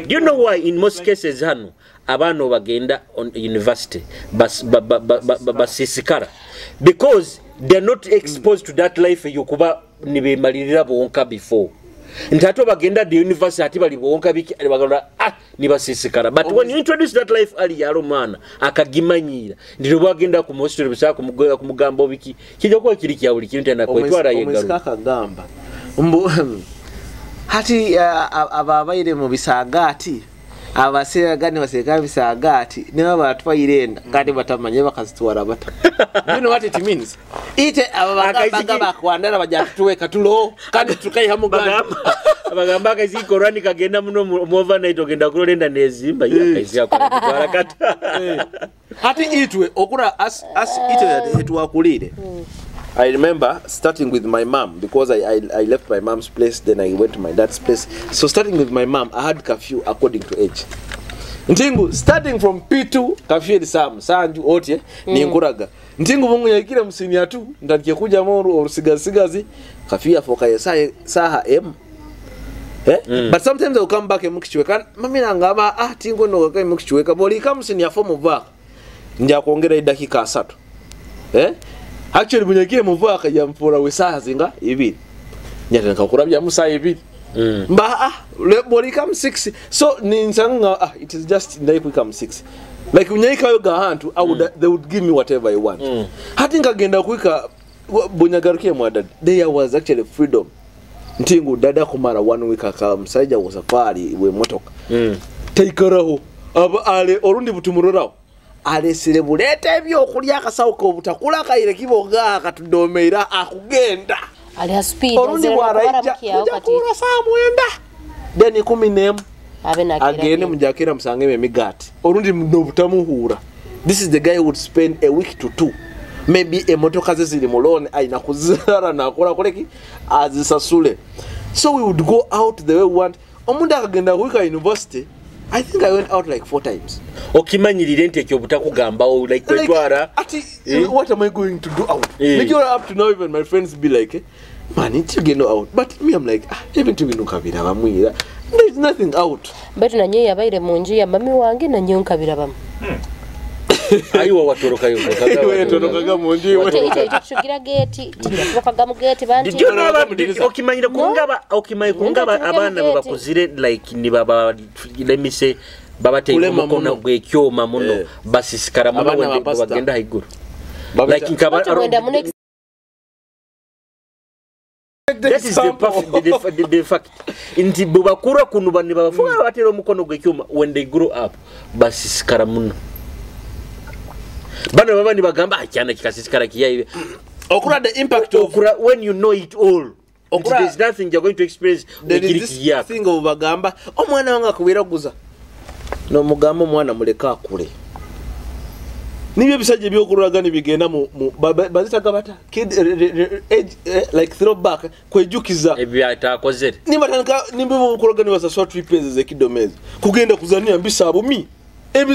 you know why in most cases hano abano bagenda on university basisikara because they are not exposed to that life yokuba nibemalirira bonka before. Nti ate bagenda the university ati bali bonka biki bagenda nibasisikara. But when you introduce that life ali yalo mwana akagimanyira ndiro bagenda ku hospital bisaka kumugoya kumugamba biki kijja kuba kiri kya buli kintu anakwetwara yegaru. Omusikaka gamba mbu hati ababaire mu bisagati abasiragani baseka bisagati niba batwayirenda kandi batamanye bakazitwara bata. You know what it means? Ite abagamba bakwandara bajja tuweka tulo kandi tukayiha muganda. Abagamba akazi korani kagenda muno mu overnight ogenda kulolenda nezimba yakazi akora kata. Hati itwe okura as itwe etwakulire. I remember starting with my mom because I left my mom's place, then I went to my dad's place. So starting with my mom, I had curfew according to age. Ntingu, starting from P2, curfew ni sam, sanju, otie, ni nkuraga. Ntingu mungu yaikire msini atu, ndanikie kuja moru, orusigasigazi, curfew ya foka ya saha M. Eh? But sometimes I will come back emukichweka mami nangamba ah tingo no emukichweka boli kamusi ya fomu back nja kwongera idakika 3. Eh? Actually bunyakire muvaka yamfura wesaha zinga ibiri. Nyataka kurabya musa ibiri. Mba ah boli kam 6 so ninsanga ah it is just ndaikuika 6. Like unyaika yoga hantu I would they would give me whatever I want. Hati nkagenda kuika bunyagarukiye mwa there was actually freedom. Ntingu dada kumara 1 week akaba musajja wa safari we motoka. Taikaraho aba ale orundi butumurorao. Alesere bulete ebyokulya akasawo k'obutakula akayire kiboga akatudomeera akugenda. Ali speed Orundi bwaraija kuja kula saa 9 then 11 agende mujakira musange emigati. Orundi n'obutamuhura. This is the guy who would spend a week to 2. Maybe emotoka ze ziri mu loan aina kuzara na akola koleki azisasule. So we would go out the way we want. Omuntu akagenda kuika university. I think I went out like 4 times. Okimanyirire nti ekyo butakugamba like kwetwara. Ati what am I going to do out? Make up to now even my friends be like, man, it's you go out. But me I'm like, ah, even to kabira bamwira. There's nothing out. But nanyo yabaire mu nju ya mami wange nanyo nkabira bamu. Ayiwa watoroka yo. Watoroka mu nju. Tugira gate, turokaga mu gate banti. Okimanyira kungaba, okimanyi kungaba abana babakuzire like ni baba let me say babateye umukono gwekyoma muno basisikara muno bagenda haiguru. Like nkaba that is the fact. Nti bubakura kunuba ni babafuga batera umukono gwekyoma when they grow up basisikara muno. Bano baba ni bagamba akyana kikasisikara kiyaye. Okura the impact of okura when you know it all. Okura there's nothing you're going to experience. There is this thing of bagamba omwana wange akuwiraguza. No mugamba omwana muleka akule. Nibyo bisajja byokururaga nibigenda mu bazitaga bata kid age like throwback kwejukiza ebyo atakozere. Nibatandika nimbe bukuraga nibasaswa tripes zekidomezi. Kugenda kuzania mbisabo mi. You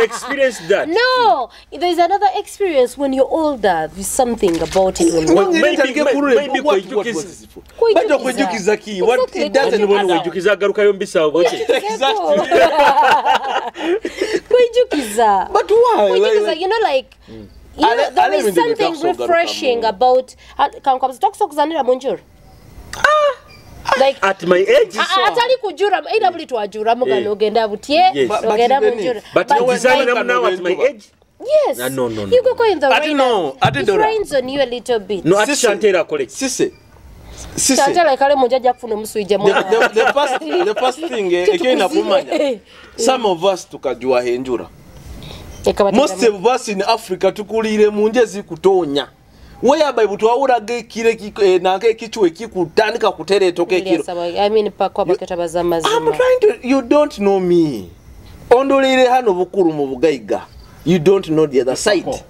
experienced that. No, there's another experience when you're older. There's something about it. When maybe what it doesn't exactly. But why? Like, you know, like you know, there is something refreshing about. Like at my age atali kujura ila buli twajura mugano ogenda butie ogenda munjura but design now at my age. Yes. No. You go in the rain. No, it rains on you a little bit. No, at Shantera college. Sisi. Shantera kale munjaja kufuna omusujja mu. The first thing ekyo inakumanya. Some of us tukajua henjura. Most of us in Africa tukulire munje zikutonya. Whereby butwawuraga ekire nanka ekichwe kikutandika kuteretoka ekiro. I mean pakwa baketabaza mazima. I'm trying to you don't know me. Ondolere hano bukuru mu bugaiga. You don't know the other side.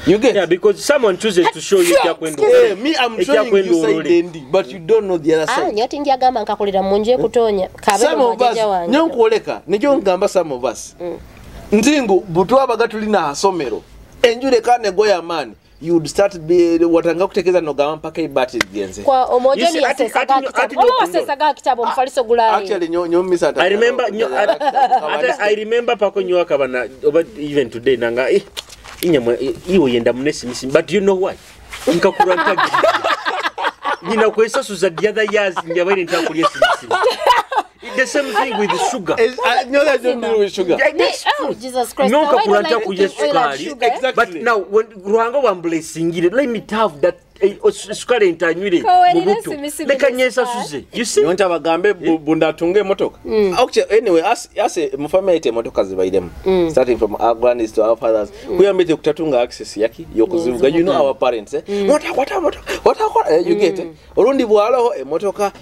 You get? Yeah, because someone chooses to show you ekyakwendo. Yeah, me I'm showing you side endi, but you don't know the other side. Ah, nyoti njagamba nkakulira mu nje kutonya. Kabero mwajaja wange. Nyonkuoleka, nijo ngamba some of us. Ntingu butwabaga tulina asomero. Enjure kane goya mani. You would start be watanga kutekeza nogamba mpaka ibati genze. Kwa omoja ni asesaga kitabu. Omo asesaga kitabu mfaliso gulai. Actually nyo misa I remember nyo I remember pako nyo akabana even today nanga inyamwe iwo yenda munesi misi but you know why? Nkakura ntagi. Nina kwesasuza the other years njabaire ntakulya simisi. The same thing with the sugar. No, that's not deal with sugar. Oh, Jesus Christ. No, exactly. But now, when Ruhanga wa blessing, let me have that sukari ntanywire mubuto. Leka nyesa suze. You see? Nyonta bagambe bunda tunge motoka. Okay, anyway, as mufamily ite motoka zibaidemu. Starting from our grannies to our fathers. Kuyambite kutatunga access yaki yokuzivuga. You know our parents, eh? Motoka you get it. Orundi bwaloho emotoka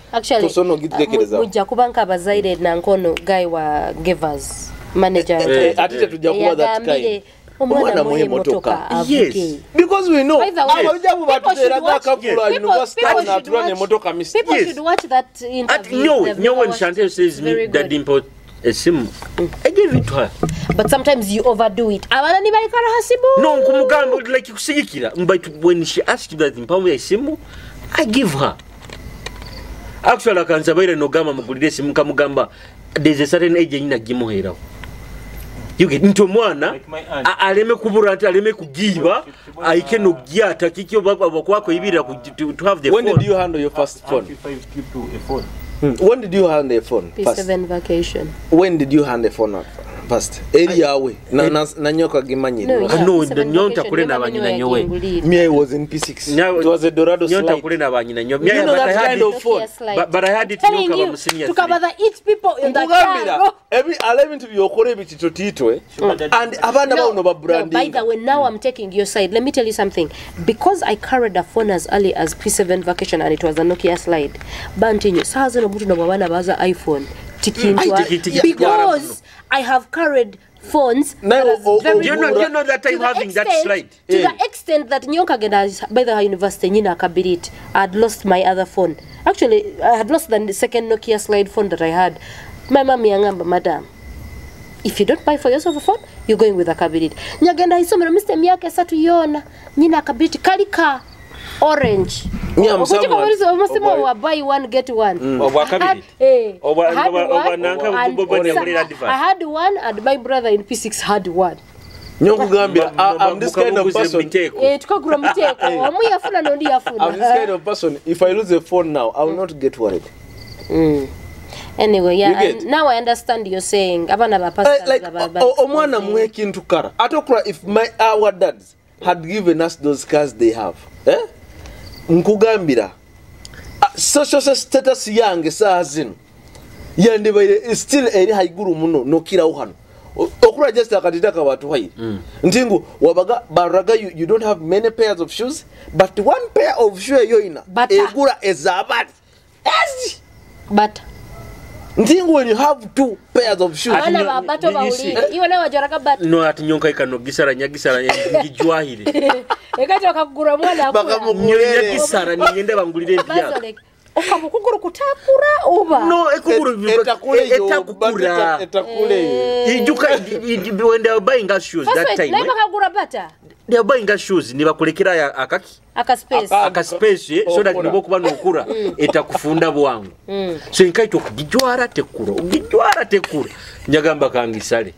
tosono gitekereza. Mujja kuba nkabazaire na nkono guy wa givers manager. Atite tujja kuba that kind. Omwana muhe motoka. Yes. Because we know people should watch that interview. No, when Chantel says me that import a sim, I gave it to her. But sometimes you overdo it. Abana ni baikara hasibu. No, nkumugamba like kusigikira. But when she asked that impamwe ya simu, I give her. Actually akansabaire nogamba mugulire esimu, nkamugamba there's a certain age enyina gimuheeraho. You get nti omwana Like my aunt. Aleme kubura, nti aleme kugiiba, aike nogyata kiki bakwako ibirira to have the When phone. did you handle your first phone? If I keep to a phone. When did you handle a phone first? P7 vacation. When did you hand a phone up first? Eri yawe nanyoka gimanyire. No, yeah, No, P7 nyonta vacation, kule never na knew banyina nyowe. yakingulire. Me, I was in P6. It was a Dorado Nyonta slide. kule na banyina nyo. You know But I that had kind it- of phone. Nokia slide. But I had it Telling nyoka you, ba mu senior tukaba three. the each people in the Nkugambira car. ala ebintu byokora ebitito and abaana No, bawuno no, by babrandinga. the way, now I'm taking your side. Let me tell you something. Because I carried a phone as early as P7 vacation and it was a Nokia slide. Bantinyo, saa zino omuntu nabwe abaana baza iPhone. Tikintwa. Because I have carried phones Naye that are very Do you know that to time the having that extent- slide? To the extent that nyoka genda by the university nyina akabiriti. I had lost my other phone. Actually, I had lost the second Nokia slide phone that I had. My mom yangamba, "Madam, if you don't buy for yourself a phone, you're going with akabiriti." Nyagenda isomero mr emyaka 3 yona nyina akabiriti kali ka orange. Me, I'm Okuchika someone- omusimu Obwa- wa buy one get one. Obwa kabiriti? I had Obwa one nanka and bwo advert. I had one and my brother in P6 had one. Nyokugambira, I'm this kind of Mukabuguze person. miteeko. Eh, tukagura muteeko, omu yafuna n'ondi yafuna. I'm this kind of person. If I lose a phone now, I will not get worried. Anyway, yeah, You get? and now I understand you're saying abaana ba pastors Like omwana muwe ekintu kara ate okula if my our dads had given us those cars they have, eh? Nkugambira, social status yange saaha zino yandibaire still eri haiguru muno nokirawo hano. Okula just akatita kabatuhaire nti ngu wabaga baraga you don't have many pairs of shoes, but one pair of shoe eyoina Bata. egura ezabali ezi But nti ngu when you have two pairs of shoes. Abaana Ati ba bato you see- bawulire iwe nawe wajwaraga bato. No, ati nyonka ikano gisara nyagisara ngijwahire. Ekati bakakugura omwana akula. Bakamugurere. Nyagisara ningende bangulire empya. Bazoleka okaba okuguru kutakura oba No, ekuguru Etakuleyo, etakukura. etakuleyo. Ijuka when they were buying us shoes First that wait, time, naye eh, bakagura bata they were buying us shoes nibakulekera akaki aka space. Aka space, so that Okura. nibo kuba nokura etakufunda bwangu. So enkaito okugijwara tekura, ogijwara tekura, njagamba kangisale.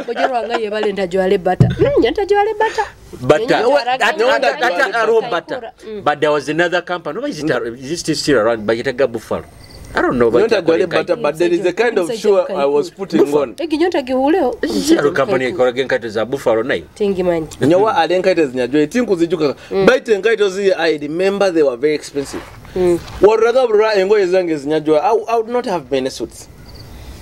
Ojerwanga yebale ntajwale bata. Ntajwale bata. Bata. Nyo Ata aro bata. But there was another company. No, is it still around? Bayitaga Buffalo. I don't know. Not a butter, but there is a kind of shoe I was putting on. Eginyonta gihuleo. Aro company ekoraga enkaito za Buffalo nayo. Tingimanyi. Nyowa ali enkaito zinyajwa tinkuzijuka baita enkaito zi I remember they were very expensive. Warraga burra engoye zange zinyajwa, I would not have many suits.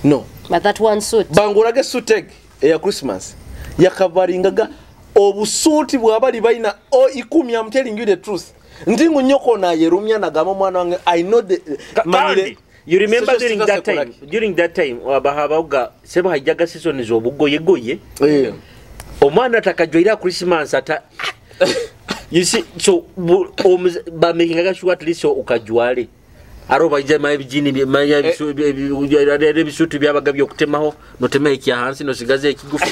No. But that one suit. Bangurage suit egg eya Christmas yakavaringaga obusuuti bwabali balina o ikumi. I'm telling you the truth. Nti ngu nyoko nayerumya nagamba omwana wange I know the Kandi, you remember Social during status that time, ekolaki. during that time abahabauga sebo haijaga season z'obugoyegoye. Eh. Omwana atakajwaira Christmas ata you see, so bamakingaga sure at least ukajwale aro baija ma ebijini maya ebisutu byabaga byokutemaho notema ekya hansi nosigaza ekigufu.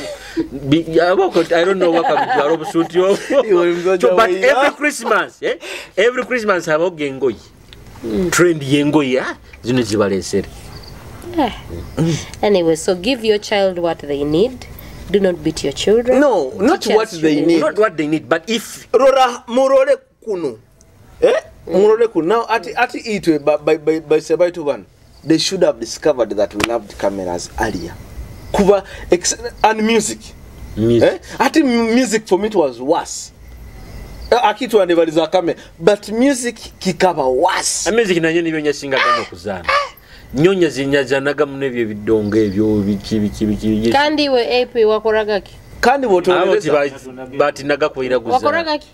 I don't know wakabijwara obusuti obwo. Iwe mzaja So, but weira. every Christmas, every Christmas habaho engoye, trend y'engoye, zino zibalesere. Eh. Anyway, so give your child what they need. Do not beat your children. No, not Teachers what they shouldn't. need. Not what they need, but if Rora murole kuno, eh? Murole kuno now ati itwe by sebaitu bano they should have discovered that we loved cameras earlier kuba and music. Music. Eh? Ati music for me it was worse. Akitu andebaliza kamera but music kikaba worse. Music nanyo nibyo nyasingaga nokuzaana nyonya zinyazanaga muno ebyo ebidongo ebyo biki biki biki. Kandi iwe AP wakoraga ki? Kandi Abo bwotolereza batinaga kwira Wakoraga kuzaana. ki?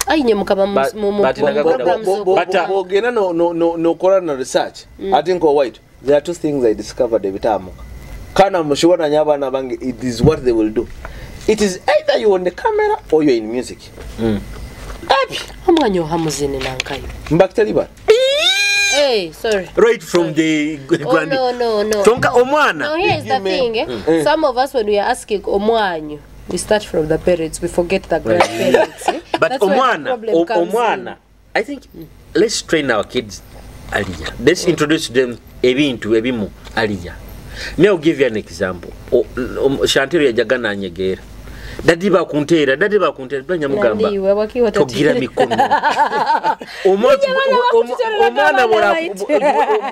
Ai nye mukaba mu programs Bwogenda nokola na research ati nko white there are two things I discovered ebitaamuka kana mushiwananya abaana bange. It is what they will do. It is either you on the camera or you're in music. Abi Omwanya ohamuzini nankayo. Mbakitali bano. Hey, sorry. Right from the Oh, grand no. Tonka omwana. Now here is the thing, eh? Some of us when we are asking omwanyu, we start from the parents, we forget the grandparents. Eh? But That's where the omwana problem comes omwana I think let's train our kids earlier. Let's introduce them ebintu ebimu earlier. Me, I'll give you an example. Shantero yajaga nanyegeera, "Daddy, bakunteera, daddy, bakunteera." Banyamugamba, Nandiwe, wakiwa "Togira mikono." Bakututera Omwana n'abaana bw'ara- baitu.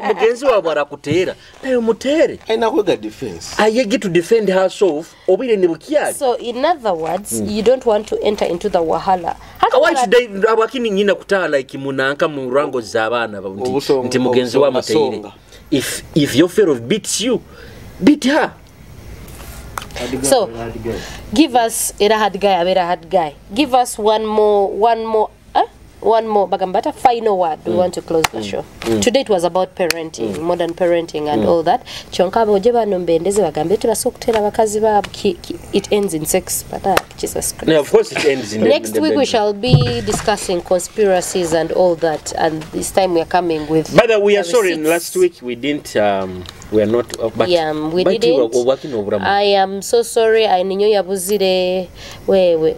Mugenzi waabwe arakuteera, naye omuteere. Aina kwega defense. Ayege to defend herself obwire ne bukyali. So in other words, you don't want to enter into the wahala. Why should I? Abakini nyina kutaha like munanka mu rango z'abaana nti, nti mugenzi wa muteire. Obusonga. If your fellow beats you, beat her. So give us, era hard guy, abeera hard guy. Give us one more, eh? One more bagambata final word. We want to close the show. Today it was about parenting, modern parenting and all that. Kyonka aboje bano mbendeze bagambe tebasobola okuteera bakazi baabwe. It ends in sex, but ah, Jesus Christ. Now, of course it ends in the, Next in the week we bedroom. Shall be discussing conspiracies and all that, and this time we are coming with By the way, we are the sorry, receipts. Last week we didn't, we are not, but Yeah, we but didn't. Obwakino obulamu. I am so sorry. Aininyo yabuzire wewe.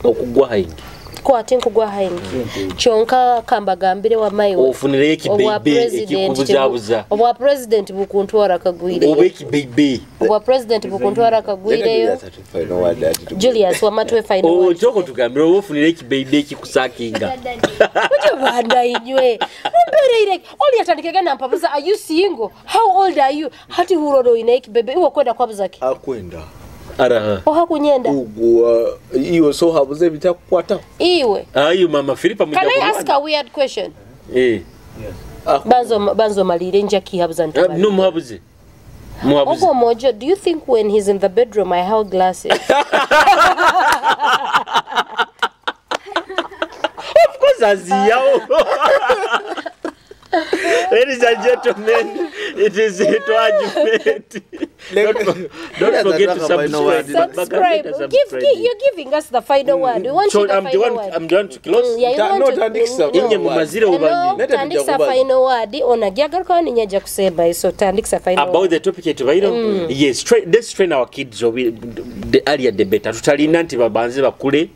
Okugwa haingi. Kwate nkugwa haingi kyonka kambagambire wamayiwe. Ofunireyo Obwa ekibebe president ekikubuzabuza. Obwa president bukuntwara kagwireyo. Oba ekibebe. Obwa president bukuntwara kagwireyo. Julius wamatwe final word. Okyoko tugambire oba ofunire ekibebe ekikusakinga. Kutyo banda inywe mumpereire oli atandike genda mpabuza, "Are you single? How old are you?" Hati hurodo ine ekibebe iwe kwenda kwabuzaki. Akwenda. Araha. Ohakunyenda. Ugwa iwe so habuze bitakukwata. Iwe. Ayo mama Philipa. Can I ask a weird question? Eh. Banzo banzo malire nja kihabuza ntabali. No, muhabuze, muhabuze. Ogo Mojo, do you think when he's in the bedroom I have glasses? Of course aziyawo. Ladies and gentlemen, it is Twajumenti. Don't forget to subscribe. Subscribe. Give, you're giving us the final word. We want So you the I'm the final one, word. I'm the one to close. Yeah, you No, want to, tandikisa. no. Inye mumazire No, obanyi. Nete tandikisa tujja kubaza. final word. Ona gyagarukawo ninyaja kusemba, so tandikisa final About word. the topic etubairo, yes, let's train our kids the earlier the better. Tutalina nti babanze bakule.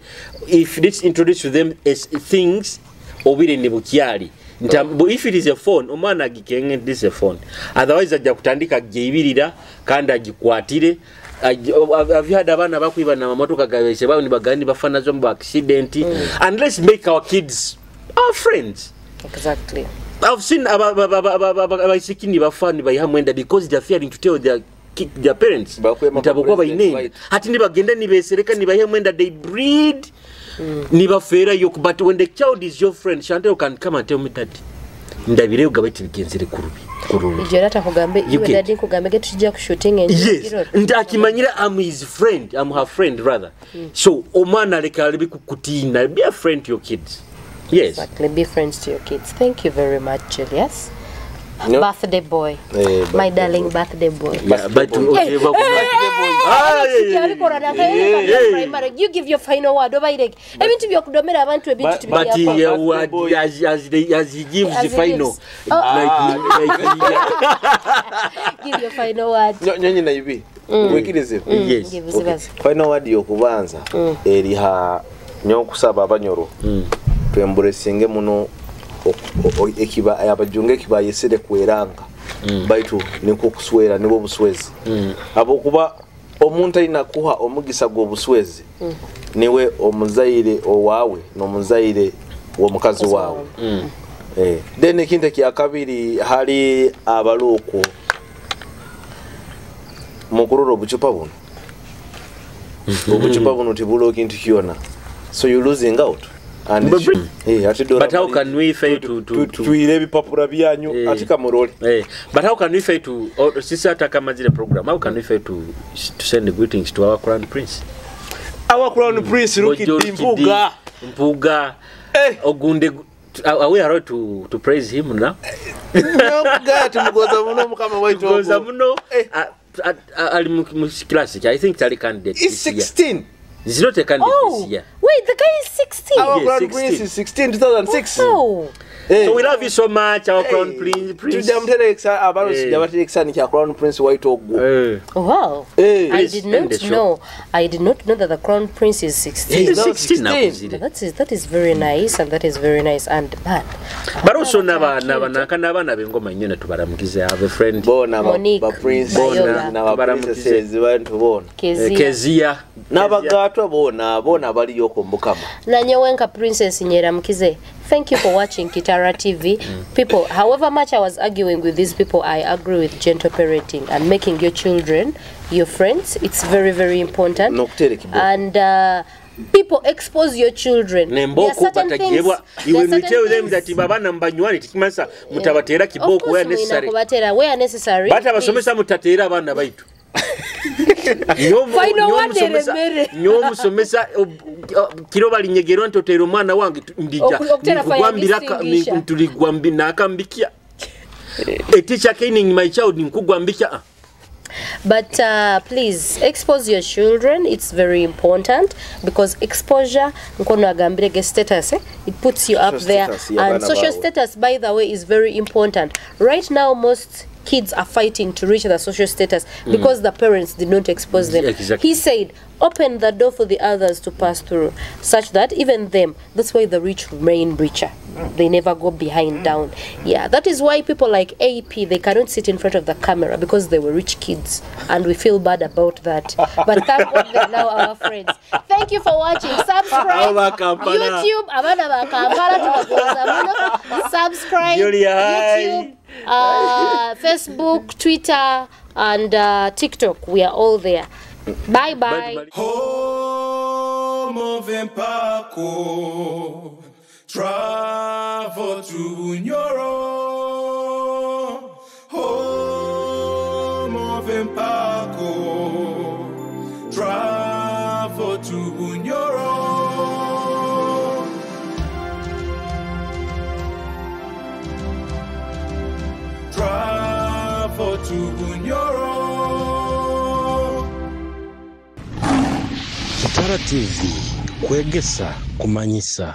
If let's introduce to them as things obwire ne bukyali. Nti if it is a phone, omwana agikenge, "This is a phone." Otherwise ajja kutandika agyeyibirira kandi agikwatire. Have you had abaana bakwiba namamotoka gabaise baabo nibagenda nibafanazo mu accident? And let's make our kids our friends. Exactly. I've seen abaisiki nibafa nibayiha mwenda because they're fearing to tell their parents Bakwema nti abokuba president baine. White. Hati nibagenda nibesereka nibayiha mwenda, they breed, nibafeerayo. But when the child is your friend, Chantel can come and tell me that ndabireyo gaba tibigenzere kurubi kurubi. Ijo era takugambe You iwe get. Daddy nkugambe ge tujja ku shooting Yes, nti akimanyira I'm his friend, I'm her friend rather. So omwana aleka alebe kukutiina. Be a friend to your kids, yes. Exactly. Be friends to your kids. Thank you very much, Julius. No. Birthday boy. Eh, My birthday darling boy. birthday boy. Yeah, but Ah, yeah. Primary, you give your final word obaireke ebintu byokudomera abantu ebintu. But he, Tubijjako. as he gives As the he final, gives. Oh. like, Give your final word. Nyonyi na ibi wikirize. Yes. Give Okay. zibaze. Final word yokubanza eriha nyokusaba abanyoro twemburesinge muno ekiba abajunga ekibayesere kweranga baitu niko kuswera nibwo buswezi abokuba omuntu alina kuha omugisa gw'obuswezi niwe omuzaire owaawe n'omuzaire w'omukazi waawe. Eh, then ekintu ekyakabiri hali abaluuku mukurora obucupa buno, obucupa buno tibula ekintu kyona, so you losing out. And eh, ate dora But how can we fail to twire ebipapula byanyu. Eh. Ate kamurole. Eh, but how can we fail to, or sisi hata kama zile program, how can we fail to send greetings to our crown prince? Our crown prince Gojo Rukidi Mpuga. Mpuga. Eh. Ogunde. Are we allowed to praise him now? Nyokuga tumugoza muno mukama waitu. Goza ogwo. muno. Eh. Ali mu classic, I think tali candidate He's this year. 16. He's not a candidate Oh, this year. wait, the guy is 16. Our Yes, crown 16. prince is 16, 2006. Oh. So we love you so much, our crown prince. Tujja muterekesa abantu, sijja baterekesa kya crown prince white ogwo. Wow. Eh. I Please did end not the show. know. I did not know that the crown prince is 16. He's now 16 16. nakuzire. That is very nice, and that is very nice. And man, But also n'abaana b'engoma nnyo ne tubalamukize. I have a friend. Bona Monique, ba prince Bona, n'aba princesses, bantu bona. Kezia. Kezia. N'abagatwa bona bona baliyo ku mukama. Nanyowenka Princess Nyeramukize. Thank you for watching Kitara TV. People, however much I was arguing with these people, I agree with gentle parenting and making your children your friends. It's very, very important. N'okuteera ekiboko. And people, expose your children. There are Nemboko certain things. batagyebwa. There are When we certain tell them things- that babaana mubanywani, tikimasa mutabateera Of kibooko course, where mulina necessary. kubateera where necessary. But abasomesa mutateera abaana baitu. Final word eremere. Nyomusomesa kiro balinyegerwa nti oteera omwana wange ndija Okuteera fire extinguisher. tuligwambi nakambikya a teacher caning my child nkugwambikya. Ah. But please expose your children. It's very important because exposure, nkono agambire ge status, eh? It puts you up Social there. status, yeah, And bana social bawe. status, by the way, is very important. Right now, most kids are fighting to reach the social status because the parents did not expose them. Exactly. He said, open the door for the others to pass through, such that even them, that's why the rich remain richer. They never go behind down. Yeah, that is why people like AP, they cannot sit in front of the camera because they were rich kids, and we feel bad about that. But thank God they're now our friends. Thank you for watching. Subscribe. Aba Kampala. YouTube. Abaana ba Kampala tubagonza muno. Subscribe. Julia, hi. YouTube. Facebook, Twitter, and TikTok. We are all there. Bye bye. Bye. Home of Empako, travel to Bunyoro. Home of Empako, travel to Bunyoro. Travel to Bunyoro. Kitara TV kwegesa kumanyisa.